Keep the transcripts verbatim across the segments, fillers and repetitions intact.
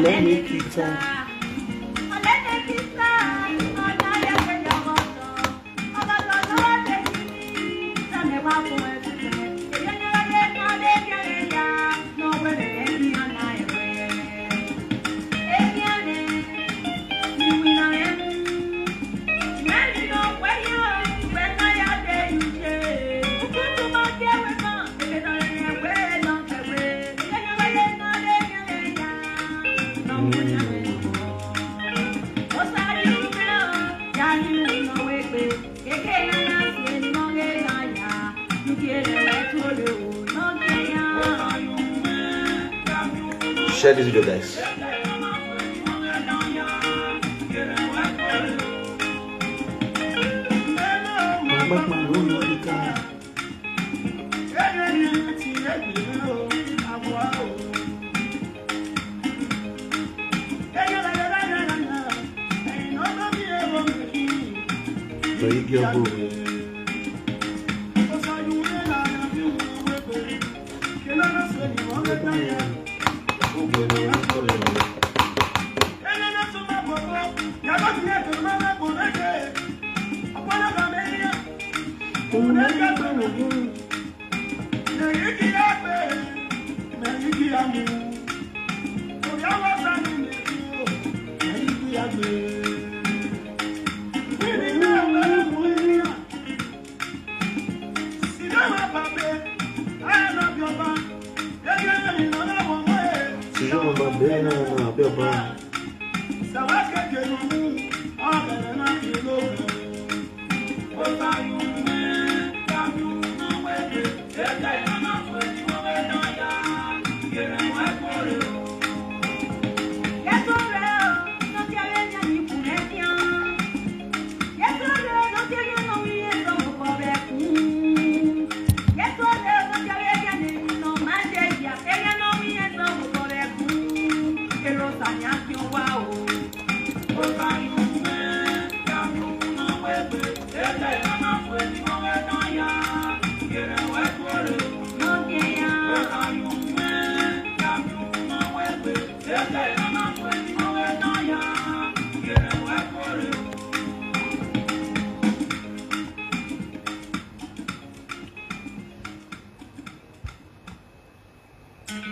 Let me kiss her. Share this video, guys.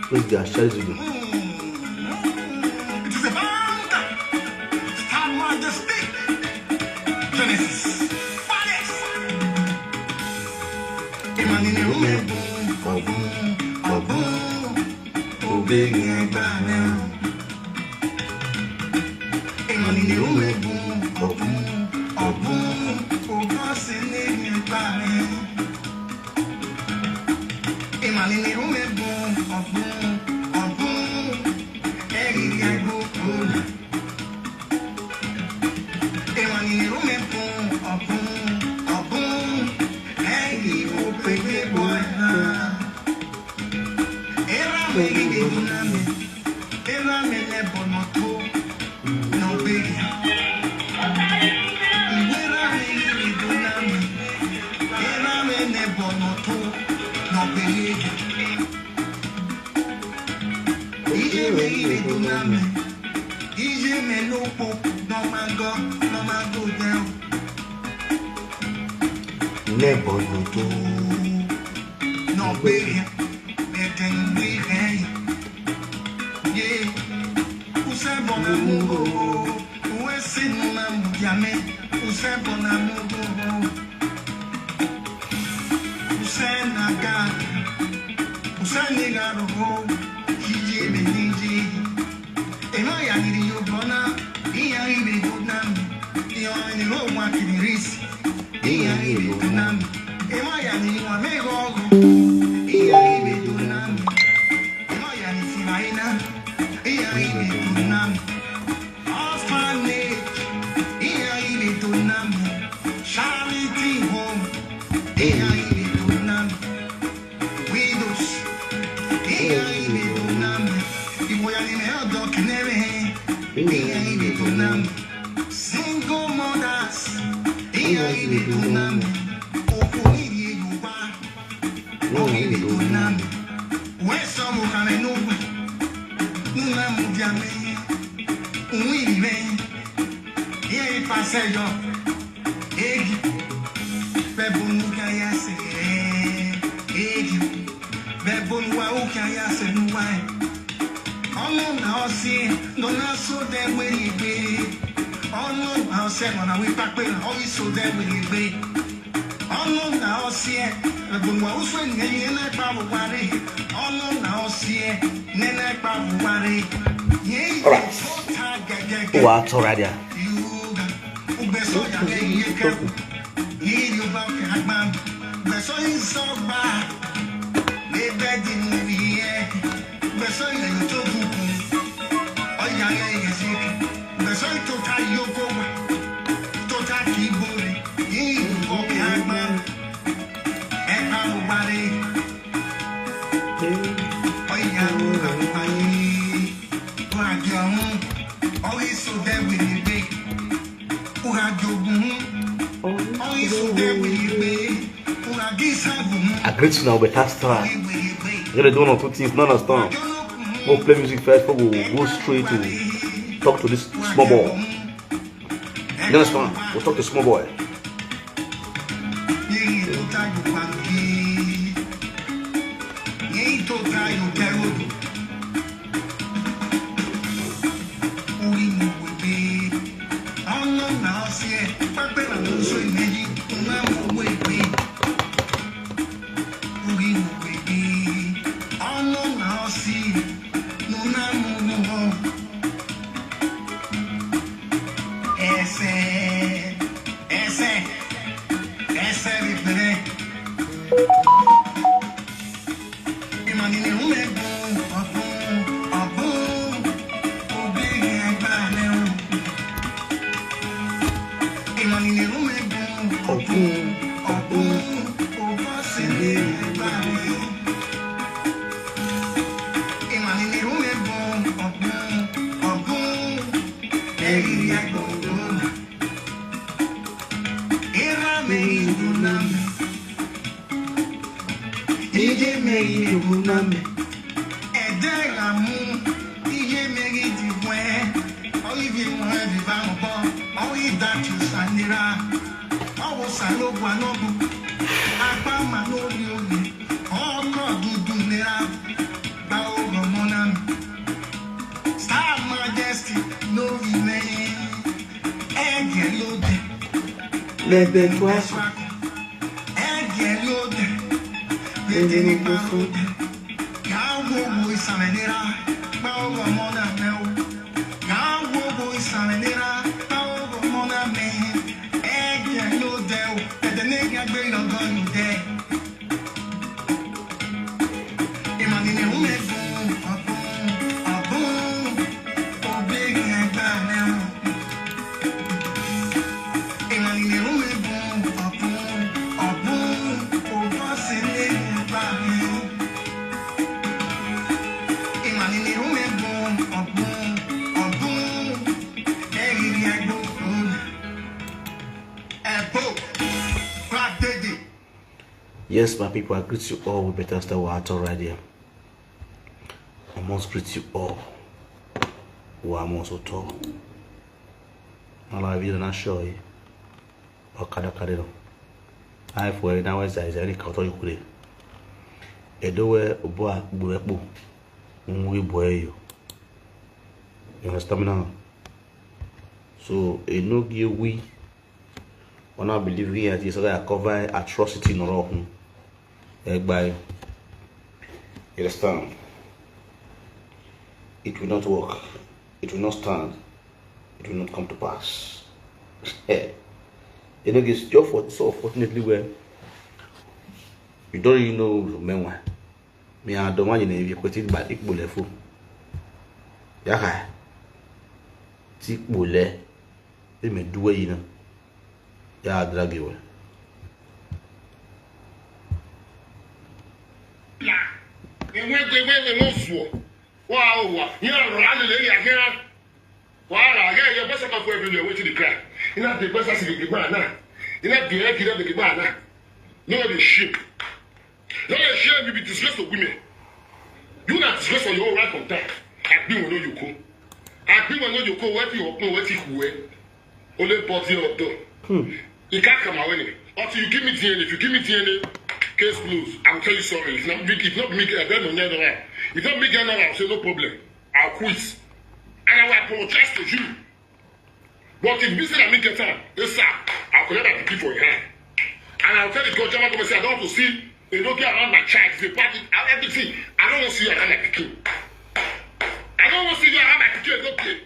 Please, guys, share this video. It is about time. Start with the speak. Genesis. Fire. Emmanuel, Obum, Obum, Obum. Obey me, Abraham. Emmanuel, Obum, Obum, Obum. Obum, Obum. Emmanuel, Obum, Obum, Obum. Eri ya go kula. Emmanuel, Obum, Obum, Obum. Eri o pege boy na. Era me ni de duname. Era me ne bonoto. No be. Iwe ra me ni de duname. Era me ne bonoto. No be. Ije me ni de duname. Ije me no po. No mago. No mago down. Ne bonoto. No be. Ete ngwi hey. Yeah. Use bona mugo. Uwe sinu na mujame. Use bona mugo. Use na God. Use ni garo. Kije me niji. Ema ya niri yo bona. Iya ibe dodam. Iyo ni lo wa kiniris. Iya ibe dunam. Ema ya ni wa me gogo. Iya ibe dunam. Ema ya ni simaina. Iya ibe dunam. Orphanage. Iya ibe dunam. Charity home. Iya ibe dunam. Widows. Iya ibe dunam. Iwo ya ni me odo kenere. Iya ibe dunam. Single mothers. Iya ibe dunam. Oku ni ye yuba. Iya ibe dunam. We so mo kame no. Nuna mu diame. Paseyo, egi, bebunu kaya se, egi, bebunu wa ukaya se nuwai. Ọnụ na ọsị, nọ na so de were igbe. Ọnụ na ọsị, nọ na wipakpe, na ọyị so de were igbe. Ọnụ na ọsị, bebunu wa uswe nne ye na kpa bụwarị. Ọnụ na ọsị, nne na kpa bụwarị. Nye Alright. Ụwa atọ radio. Ugbeso ya le ye ke. Ni yo ba ke agba. Ugbeso yin so gba. N'ebe dị mmiri ihe. Ugbeso ya yo to kuku. Oya le ye si. Ugbeso tota yo ko wa. Tota ki bore. Ni yo ba ke agba. E pa mo bare. Oya mo ka mo pa ye. Ko agi ọhun. Orí so de wele de. I greet you now, better star. You gotta do one or two things, no understand. Go play music first before we go straight to talk to this small boy. You understand? We'll talk to small boy. Ese, ese, ese bibere. Imani ni ume gun, ọ̀gbun, ọ̀gbun, obìnrin ẹgbẹ́ mi o. Imani ni ume gun, ọ̀gbun, ọ̀gbun, obìnrin ẹgbẹ́ mi o. Imani ni ume gun, ọ̀gbun, ọ̀gbun, eriri ẹgbẹ́ o. Ira me iduname. Ije me iduname. Ede la mu. Ije me idibwe. Oyi vi mo e vi ba mo bo. Oyi da tu sanira. Owo sa lo gwa no bu. Agba ma no ri oye. Oko dudu nira. Ba o ro mo na mi. Star Majesty no remain. Ẹ̀jẹ̀ ló dé. Lẹ́gbẹ̀ẹ́ tó a sọ. Ẹ̀jẹ̀ ló dé. Lẹ́gbẹ̀ẹ́ ní pàṣẹ. Yàá wo wo ìsàlẹ̀ nira. Báwo ọmọ náà mẹ́ o. Yàá wo wo ìsàlẹ̀ nira. Báwo ọmọ náà mẹ́. Ẹ̀jẹ̀ ló dé o. Ẹ̀jẹ̀ ní ìgbàgbé lọ́gọ́rùn-ún dé. Yes, my people, I greet you all with better style. We're out already. I must greet you all. Wa mo so to. Ala video na show yi. Okada kade no. Ai fo e na we zai zai ni ka to yukure. Edo we obo a gbo epo. Nwi bo e yo. You understand me now? So, e no gi we. When I believe here, this guy cover atrocity no rohun. Egbai. You understand? It will not work. It will not stand. It will not come to pass. You know, it's just for, so fortunately where you don't even know the memoir. Me, I don't want you to be quoted by Ikbulefo. Yaka. Tikbule. They may do, you know. Ya drag you. Enwe enwe enwe no zuo. Wa wa. Ya ra le le ya ya. Wa ra ya ya basa ka fo bi le wetin dey cry. Ina dey basa si the man na. Ina dey ya kida the man na. No dey shame. No dey shame, you be disgrace to women. You na disgrace for your own right from time. Abi wọn no yoko. Abi wọn no yoko, wetin you open, wetin you wear. Only party or door. Hmm. You can't come away. Until you give me D N A. If you give me D N A, case closed. I'll tell you sorry. If not big, if not big, I don't know. If not big, I'll say no problem. I'll quit. And I will apologize to you. But if this thing I make a time, yes, sir, I'll collect that pikin for your hand. And I'll tell the God, Jama, come say, I don't want to see a no get around my child. They pack it, everything. I don't want to see you around my pikin. I don't want to see you around my pikin. It's okay.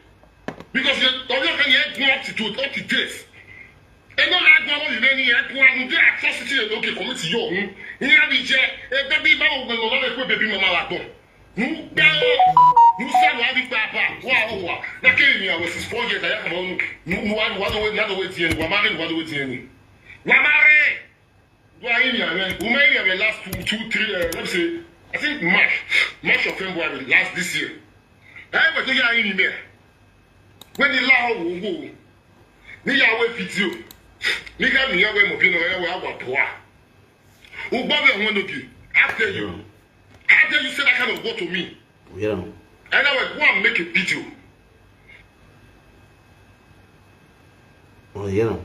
Because you don't know can you up to do it, up to this. And not like one you any at one who get atrocity and okay commit to you. Here we check. If baby, baby, baby, baby, mama, like one. Mo gbẹ́ o, mo sá wà bí pàápàá, wà ó wà. Lákè èmi àwọn six four years àyà kan mọ́nú. Mo wá wà lówó ní àlówó tiẹ̀ ni, wà má rìn wà lówó tiẹ̀ ni. Wà má rìn. Wà á yìí àwẹ̀, mo máa yìí àwẹ̀ last two, two, three, uh, let me say, I think March, March or February last this year. Ẹ wẹ̀ tó yá yìí ni mẹ́. Wẹ́n ni láhọ̀ wò wò. Níyàwó fídíò. Nígbà níyàwó ẹ̀ mọ̀ bí náà ẹ̀ wẹ̀ àwà bọ̀ wá. Ugbọ́dọ̀ ẹ̀wọ̀n lókè. How dare you? How dare you say that kind of word to me? Yeah. Anyway, go and make a video. Oh, yeah.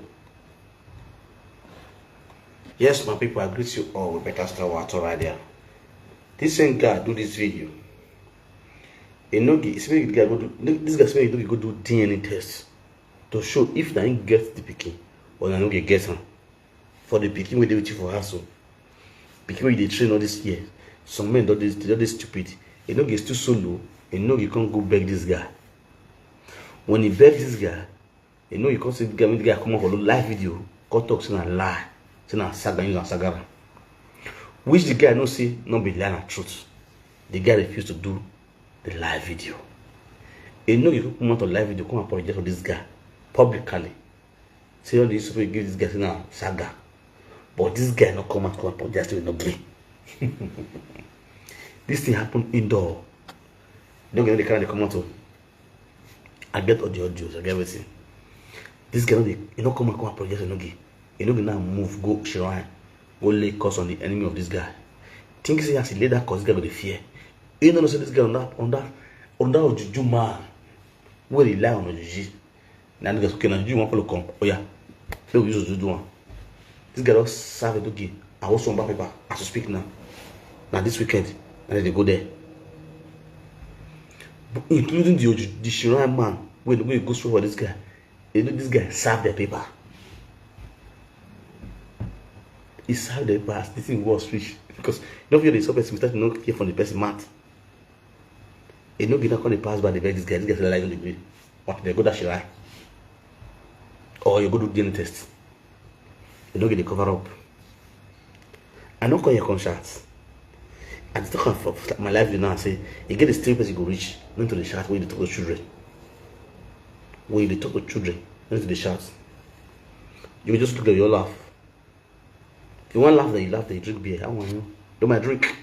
Yes, my people, I greet you all with better star water right there. This same guy do this video. You know, this guy go do this guy say he go do D N A test to show if na him get the pikin or na no get get am. For the pikin wey dey with you for house o, pikin wey you dey train all this year, some men don dey don dey stupid. E no get still solo, e no get come go beg this guy. When he beg this guy, e no get come say the guy when the guy come up for live video, come talk say na lie, say na saga use am sagara. Which the guy know say no be lie na truth. The guy refuse to do the live video. E no get come out of live video come apologize for this guy publicly. Say all the use wey give this guy say na saga, but this guy no come out come apologize to no gree. This thing happen indoor. No get the kind dey come out o. I get all the audios, I get everything. This guy no dey, e no come out come apologize to no gree. E no gree now move go shrine, go lay curse on the enemy of this guy. Think say as he lay that curse, this guy go dey fear. You no know say this guy on that on that on that ojuju man wey dey lie on ojuju. Na niggas okay na you wan follow come. Oh yeah. Make we use to do one. This guy don serve it okay. I also want paper as we speak now. Now this weekend, and they go there. Including the Oju- the Shrine man. When we go through for this guy, you know this guy serve the paper. He served the paper as this thing was fish because you don't feel the person without no care from the person mat. E no get come dey pass by the beg this guy. This guy say lie no dey gree. What they go that shrine? Or you go do D N A test? E no get the cover up. I no come here come shout. I dey talk am for for my life now say e get the same person go reach. No to dey shout when you dey talk to children. When you dey talk to children, no to dey shout. You go just look at your laugh. If you wan laugh, then you laugh, then you drink beer. I want you. Do my drink.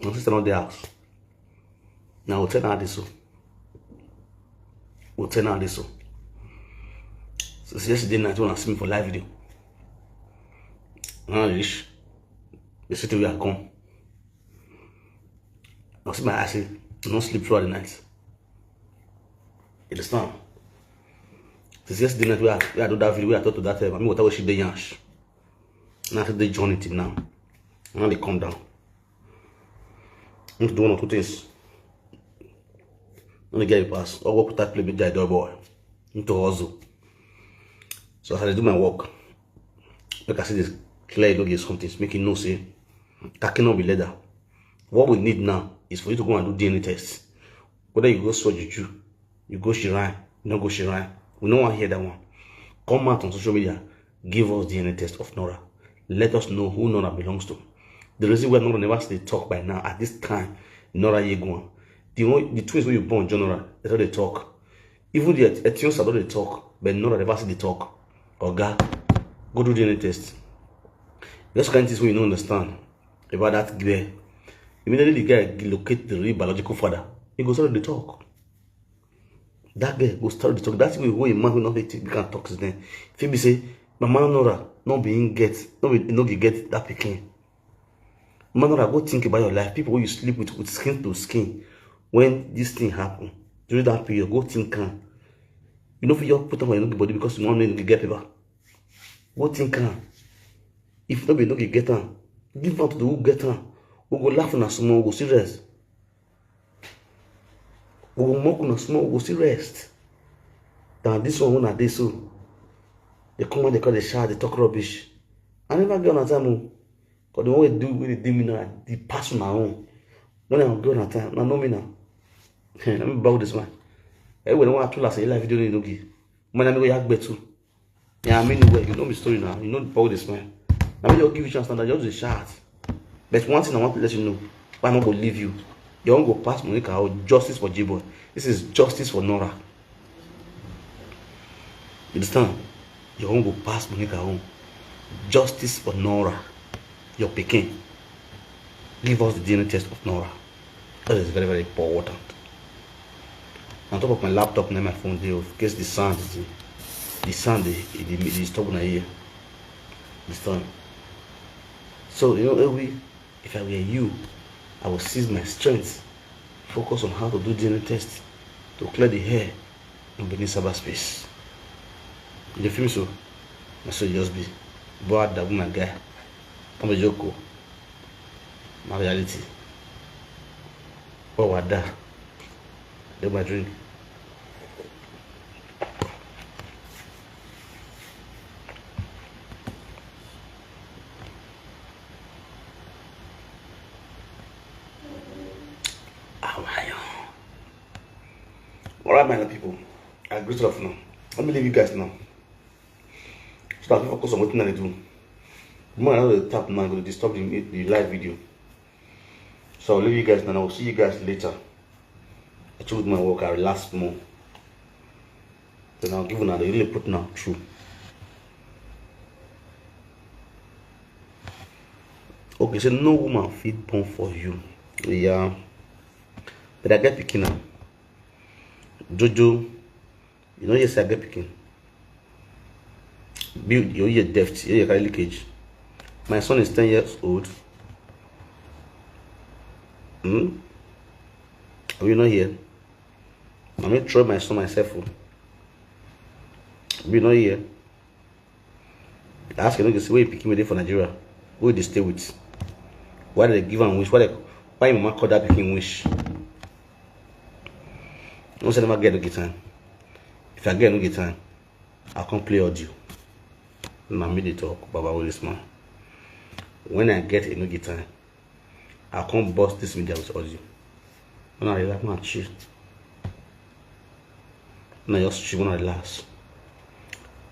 My sister not the house. Now we'll tell her this. We'll tell her this. Since yesterday night when I see me for live video. Now I reach the city we are gone. I see my eye say, I no sleep throughout the night. You understand? Since yesterday night, we are, we are do that video, we are talk to that time. I mean, what I wish she dey yansh. Now I dey journey till now. Now they come down. I need to do one or two things. Let me get it pass. I work with that play big guy, door boy. Into hustle. So as I do my work, like I said, this clear don't get something. Make you know say that cannot be leather. What we need now is for you to go and do D N A test. Whether you go sword juju, you go shrine, you no go shrine. We no want hear that one. Come out on social media, give us D N A test of Nora. Let us know who Nora belongs to. The reason why Nora never still talk by now at this time, Nora Yeguan. The only the twins wey you born, General, they don't dey talk. Even the Etiosa don dey talk, but Nora never still dey talk. Oga, go do D N A test. Just kind things wey you no understand about that girl. Immediately the guy locate the real biological father, he go start to dey talk. That girl go start to talk. That's the way wey a man wey no fit think can talk since then. Fit be say, Mama Nora, no be him get, no be, no be get that pikin. Man, go think about your life. People wey you sleep with, with skin to skin, when this thing happen, during that period, go think am. You no fit just put am for your body because you wan make you get paper. Go think am. If no be no get am, give am to the who get am. We go laugh una small, we go still rest. We go mock una small, we go still rest. Than this one wey una dey so. Dey come out, dey call, dey shout, dey talk rubbish. I never get una time o. Cause the one wey do, wey dey do me now, dey pass una own. When I get una time, una know me now. Let me bow this man. Everywhere wey I tell us, live video no give. Man, I go yagbe too. Yeah, I mean, well, you know me story now. You know the power this man. Now me just give you chance now, just dey shout. But one thing I want to let you know, why I no go leave you. Your own go pass Monica or justice for J-Boy. This is justice for Nora. You understand? Your own go pass Monica own. Justice for Nora. Your pikin. Give us the D N A test of Nora. That is very, very important. On top of my laptop, now my phone dey, in case the sound is, the sound dey, dey, dey disturb una ear. Understand? So, you know, Ewi, if I were you, I would seize my strength, focus on how to do D N A test to clear the air in Benin cyberspace. You dey feel me so? Na so e just be. Boy, that woman guy. Come joke o. Na reality. What was that? Take my drink. How are you? All right, my people. I greet all of you now. Let me leave you guys now. So I fit focus on wetin I dey do. The more I no dey tap now, e go dey disturb the, the live video. So I'll leave you guys now. I'll see you guys later. I took my work, I relax more. Then I'll give una the really put now through. Okay, say no woman fit born for you. Yeah. But I get pikin now. Jojo, you know, yes, I get pikin. Build your ear deft, your ear carry leakage. My son is ten years old. Hmm? Are you not here? I may throw my son myself. Oh. Are you not here? I ask you, say, where pikin wey dey for Nigeria? Who dey stay with? Why they give am wish? Why they, why mama call that pikin wish? No say never get no get time. If I get no get time, I come play audio. Na me dey talk, Baba Willis man. When I get a no get time, I come burst this media with audio. When I relax, man, chill. When I just chill, when I relax.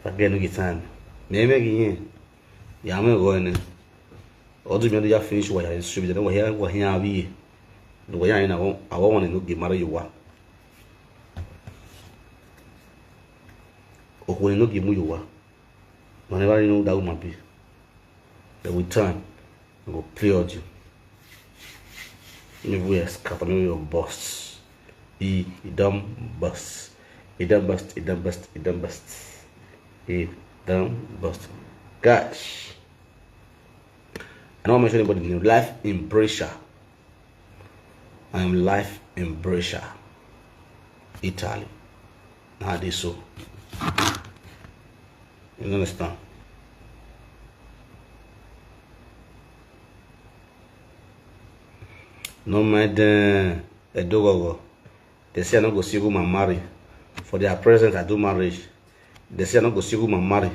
If I get no get time, me make it. Yeah, I'm gonna go in there. Audio me just finish what I should be. Then what here, what here are we? The way I know, I want to get married. You what? Okwu no give me you what? Whenever you know that woman be, then with time, I go play audio. Anywhere escape, anywhere you bust. He, he done bust. He done bust. He done bust. He done bust. He done bust. Gosh. I don't mention anybody name. Life in Brescia. I am live in Brescia, Italy. Now this so. You understand? No mind them. Edogogo. They say I no go see woman marry. For their present, I do marriage. They say I no go see woman marry.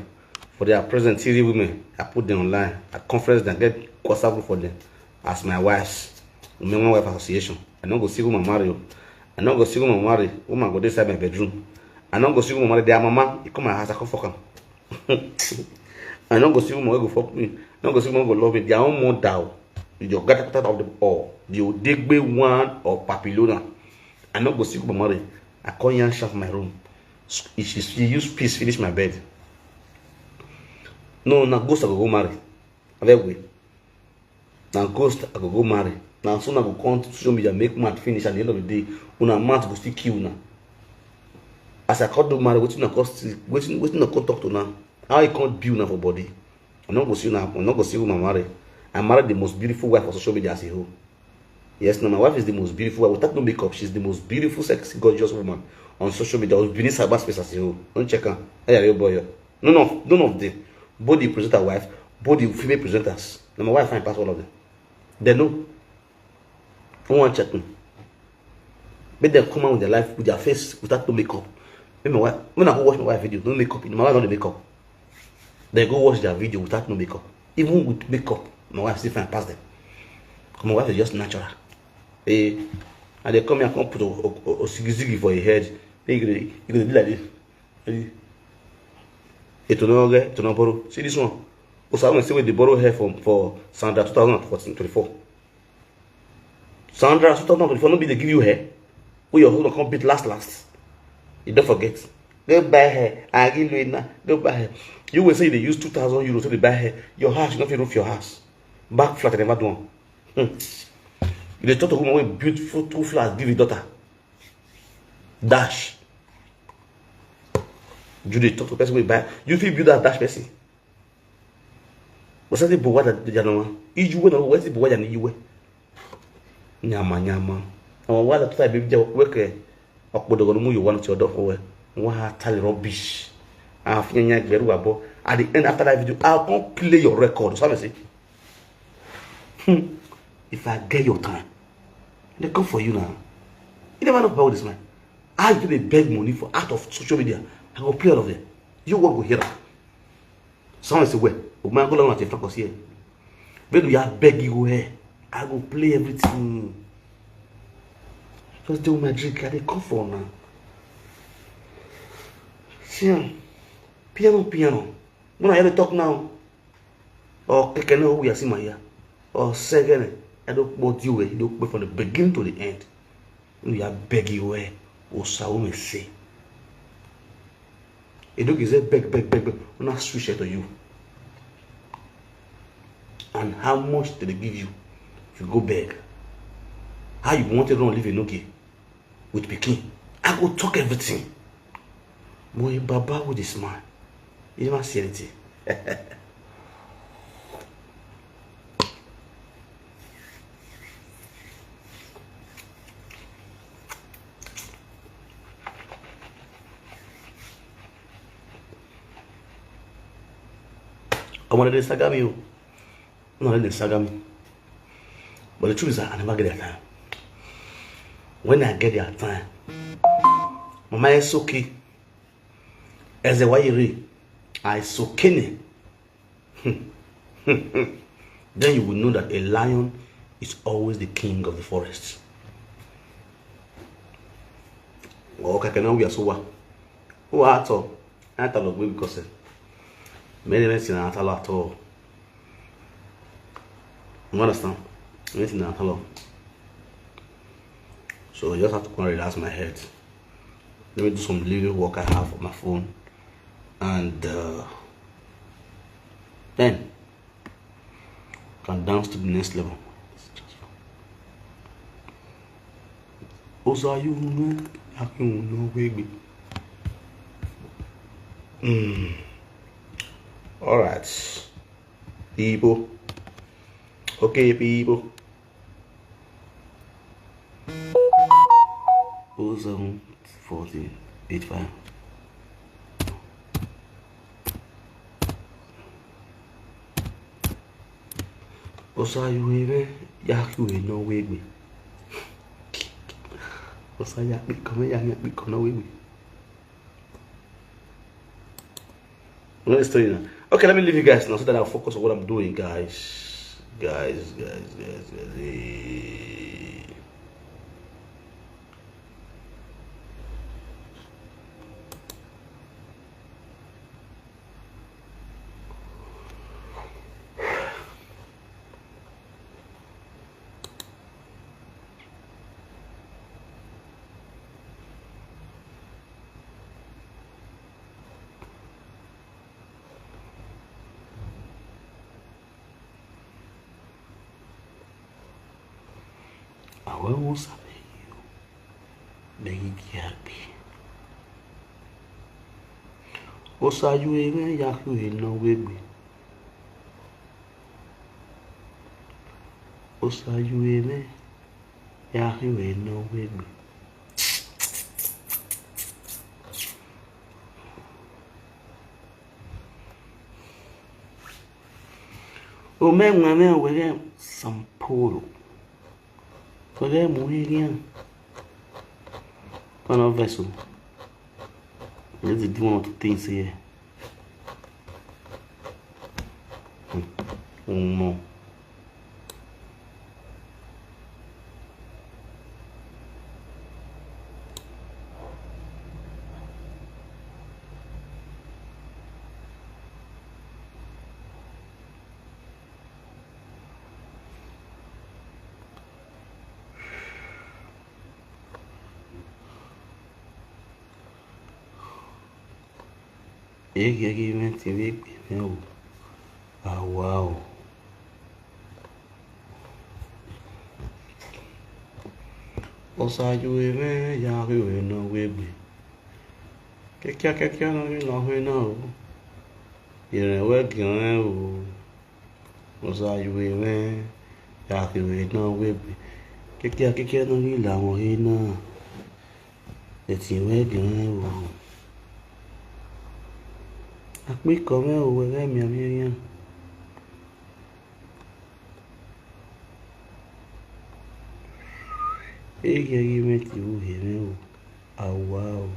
For their present, three women, I put them online. I conference them, get WhatsApp group for them as my wives. Women Wife Association. I no go see woman marry. Oh. I no go see woman marry. Woman go inside my bedroom. I no go see woman marry. Their mama, you come my house, I come fuck am. I no go see woman wey go fuck me. I no go see woman wey go love me. Their own mother, oh. Your gather of them all. The Odegbe one or Papilona. I no go see woman marry. I come yan shaft my room. She, she, she use piece finish my bed. No, na ghost I go go marry. Abeg wait. Na ghost I go go marry. Na so una go come social media make mad finish at the end of the day. Una mouth go still kill una. As I come do marry, wetin una come still, wetin, wetin una come talk to now? How e come be una for body? I no go see una, I no go see who I marry. I married the most beautiful wife on social media as a whole. Yes, now my wife is the most beautiful wife. Without no makeup, she's the most beautiful, sexy, gorgeous woman on social media. Obinrin cyberspace as a whole. Don't check her. Hey, are you boy? None of, none of them. Both the presenter wife, both the female presenters. Now my wife fine pass all of them. They know. Who want check me? Make them come out with their life, with their face, without no makeup. Make my wife, when I go watch my wife video, no makeup. My wife no dey makeup. They go watch their video without no makeup. Even with makeup, my wife still fine pass them. My wife is just natural. Eh, and they come here, come put a, a, a, a ziggy ziggy for your head. Then you gonna, you gonna be like this. Eh, it will not get, it will not borrow. See this one. Osama say wey dey borrow hair from, for Sandra two thousand fourteen twenty-four. Sandra two thousand twenty-four, no be dey give you hair. Wey your husband come beat last last. You don't forget. Go buy hair. I give you now. Go buy hair. You will say they use two thousand euros to dey buy hair. Your house, you no fit roof your house. Back flat, I never do one. Hmm. You dey talk to woman wey build two, two flats, give your daughter. Dash. You dey talk to person wey buy. You fit build that dash person. Wasa ti buwa da jana wa. Ijuwe na wasa ti buwa jana ijuwe. Nyama nyama. Àwọn wa da tuta ibi jẹ wẹkẹ. Ọpọdọ gọdọ mu yóò wá ti ọdọ fún wẹ. Wọn ha tali rubbish. Àfihàn yẹn gbẹrù wà bọ. At the end, after that video, I'll come play your record. So I say, hmm, if I get your time, they come for you now. You never know about this man. How you dey beg money for out of social media? I go play all of them. You wan go hear am? Someone say, well, Ogbon Agola na Frank here. When we are begging you here, I go play everything. Just do my drink, I dey come for now. See am, piano, piano. When I hear the talk now, or keke na we are see my ear, or second, I don't want you, I don't wait from the beginning to the end. We are begging you, eh, Osawo me say. Edoge say beg, beg, beg, beg. Una switch it to you. And how much did they give you? You go beg. How you want to run live Enoge with pikin? I go talk everything. But a baba with a smile, you never see anything. Ọmọ, they dey saga me o. No, they dey saga me. But the truth is that I never get their time. When I get their time, Mama Esoki, Ezewayiri, I sokene. Then you will know that a lion is always the king of the forest. Okay, now we are so what? Who are at all? I tell you because, eh, many, many things are at all. You understand? Many things are at all. So I just have to come and relax my head. Let me do some little work I have on my phone. And, uh, then can dance to the next level. Osayo, no, I can no way. Mm. All right, people. Okay, people. Oh seven fourteen eight five. Osayo ebe ya ku e no wegbe. Osayo akpikọ me ya ni akpikọ no wegbe. Let me tell you now. Okay, let me leave you guys now so that I'll focus on what I'm doing, guys. Guys, guys, guys, guys. Eh. Awe wo sa me yo. Begi ki happy. Osayo ebe ya ku e no wegbe. Osayueme, yahiwe no wegbe. Ome ŋmɛmɛ wɛrɛ São Paulo. Wɛrɛ mu hirian. One of vessel. Let's do one or two things here. Hmm. Umo. Egi egi menti wegbe me o. Awa o. Osayueme, yahiwe no wegbe. Kekia kekia no mi no hwe na o. Yere we gan o. Osayueme, yahiwe no wegbe. Kekia kekia no mi la mo he na. Eti we gan o. Akpi kome o we mi mi yan. Egi egi menti u he me o. Awa o.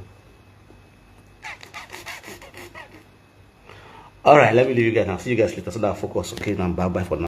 All right, let me leave you guys now. See you guys later. So that focus, okay? Now, bye bye for now.